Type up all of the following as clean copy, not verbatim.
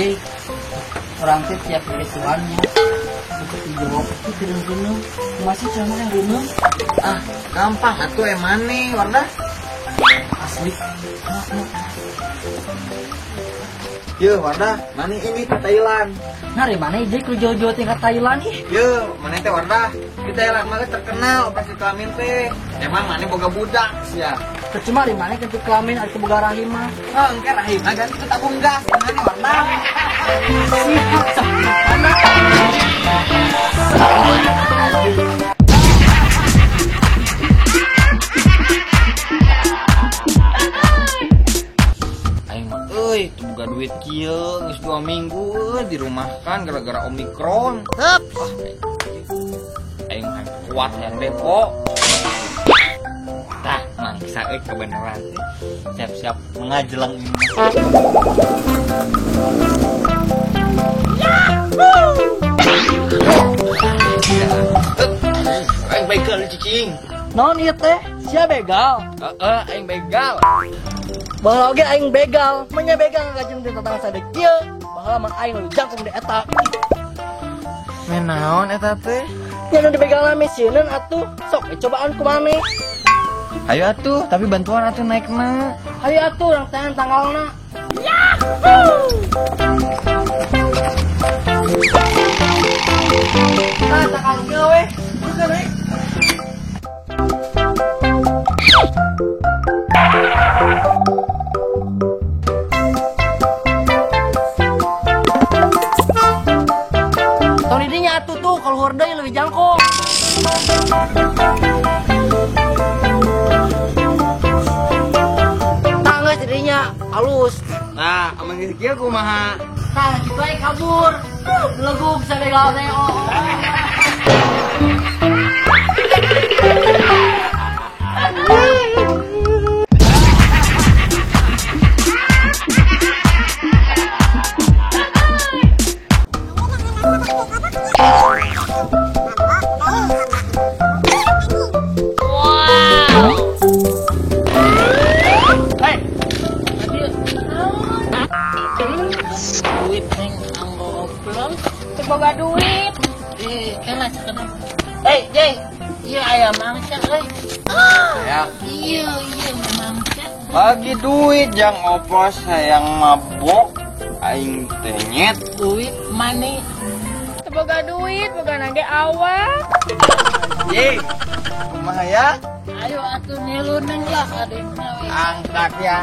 Jay, orang teh tiap ketuannya dijawab itu gunung-gunung masih cuma yang gunung. Ah, gampang atuh emane Wardah. Asli. Ye, Wardah, mana ini ke Thailand? Nah, dari mana Jay ku jauh-jauh tingkat Thailand ih? Ye, mana teh Wardah? Di Thailand mah terkenal operasi kelamin teh. Emang mana boga budak sia. Percuma di mana ke kelamin ari boga rahim mah. Oh, engke rahim mah ganti tabung gas. Mana Wardah? Aing mah euy, teu boga duit kieu geus 2 minggu dirumahkan gara-gara Omikron. Hup. Aing mah kuat yang depo. Tah, mangsa euy kebenaran. Siap-siap mengajelang ini. Aing begal cicing. Non ieu teh, sia begal. Heeh, aing begal. Baheula oge aing begal, menya begal ngajeng di tatang sadek kieu. Baheula mah aing nu jangkung di eta. Menaon eta teh? Nya nu dibegal misieuneun atuh, sok cobaan ku maneh. Ayo atuh, tapi bantuan atuh naikna. Ayo atuh urang tangan tanggalna. Yahoo! Nah, tanggal kieu we. Bukan we. Tong didinya atuh tuh kaluhur deui leuwih jangkung. Tangga jadinya halus. Nah, amun geus kieu kumaha? Tah kitu aya kabur. Legug sabegal teh. Duit neng anggo oplos, boga duit. Kena cekena. Eh, Jay, iya ayam mangsa euy. Ya. Iya, iya mangsa. Bagi duit jang oplos hayang mabok aing teh nyet. Duit mani. Boga duit, boga nage awak. Jay, kumaha ya? Ayo atuh nilu neng lah adekna we. Angkat ya.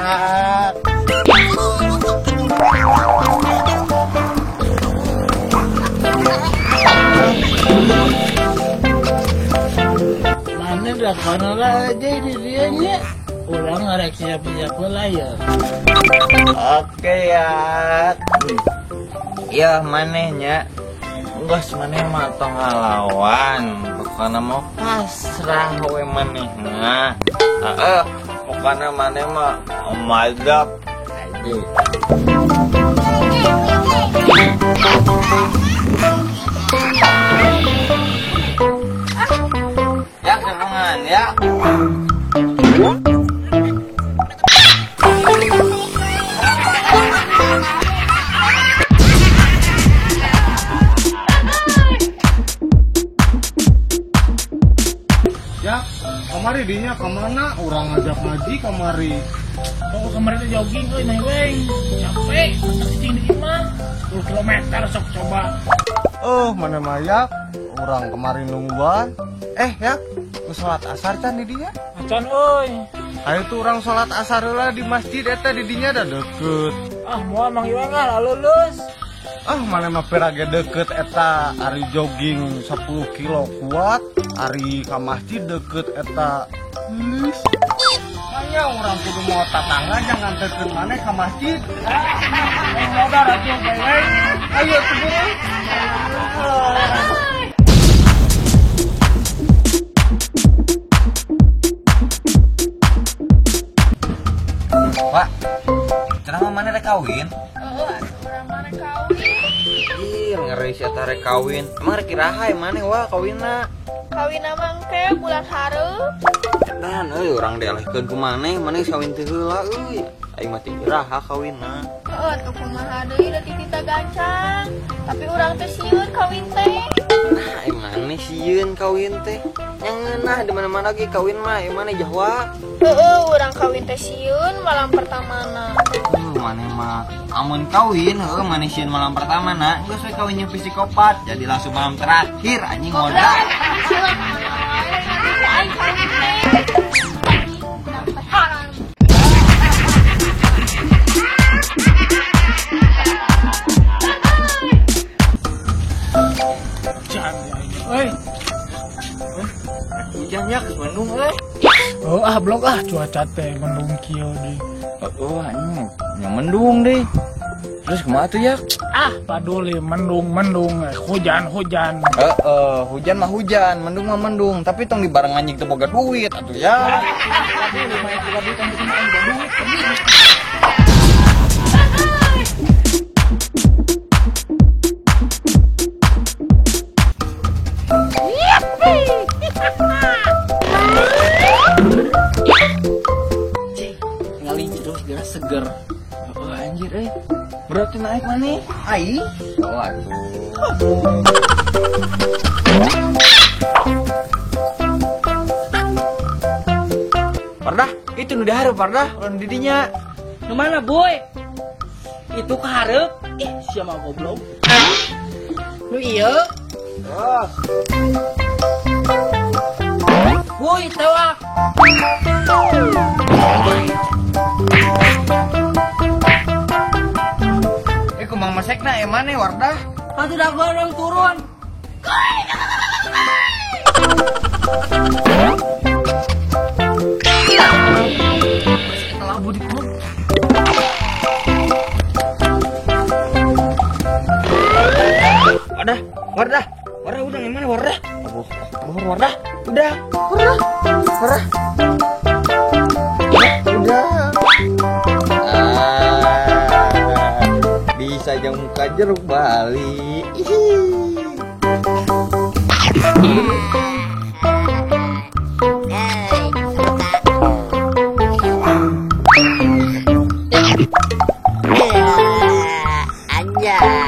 Mana dah kono lah aja di dianya. Urang ngarek siap-siap lah ya. Oke ya. Ya manehnya. Geus maneh mah tong ngalawan. Pokona mau pasrah we maneh mah. Heeh, pokona maneh mah madap. Aduh. Ya kepungan ya. Ya, kamari dinya kemana? Orang ngajak ngaji kamari. Oh, kemarin tuh jogging euy naik weng. Capek, masak cicing di imah. 10 km sok coba. Oh, mana maya? Orang kemarin nungguan. Ya, ku sholat asar can di dinya? Acan euy. Ayo tuh orang sholat asar heula di masjid eta di dinya da deket. Ah, moal Mang Iweng ah lulus. Ah, mana mah perage deket eta ari jogging 10 kilo kuat, ari ka masjid deket eta. Lulus. Makanya orang kudu mau tatangga jangan teukeun maneh ka masjid. Modar atuh bae. Ayo tuh. Pak, cenah mana rek kawin? Heeh, urang mana kawin. Ih, ngeri sia rek kawin. Emang rek iraha maneh wah kawinna? Kawin mangke bulan hareup. Edan euy urang dialehkeun ku maneh, maneh kawin teu heula euy. Aing mah teh iraha kawinna. Heuh atuh kumaha deui da titita gancang. Tapi urang teh sieun kawin teh. Nah, aing maneh sieun kawin teh. Nya ngeunah di mana-mana ge kawin mah, aing maneh jahwa. Heueuh urang kawin teh sieun malam pertamana. Maneh mah amun kawin heueuh maneh sieun malam pertamana, geus we kawin jeung psikopat, jadi langsung malam terakhir anjing ngoda. Aing kawin teh. Oi. Hujannya ke mendung euy. Oh ah blok ah cuaca teh mendung kieu deui. Oh anjing, yang mendung deh. Terus kumaha tuh ya? Ah, paduli mendung-mendung, hujan-hujan. Heeh, hujan mah hujan, mendung mah mendung, tapi tong dibareng anjing teu boga duit atuh ya. Paduli mah boga duit tong boga duit. Seger. Oh, anjir euy. Berarti naik mana? Ai. Oh atuh. Pardah, itu nu dihareup Pardah, ulun didinya. Nu mana, Boy? Itu kahareup. Ih, sia mah goblok. Nu ieu? Oh. Boy, tewak. Kumang masekna emane Wardah? Patuh dah gorong turun. Labu di klub. Wardah, Wardah, Wardah udah emane Wardah? Wardah, udah, Wardah, Wardah. Udah. Bisa aja muka jeruk Bali. Anjay.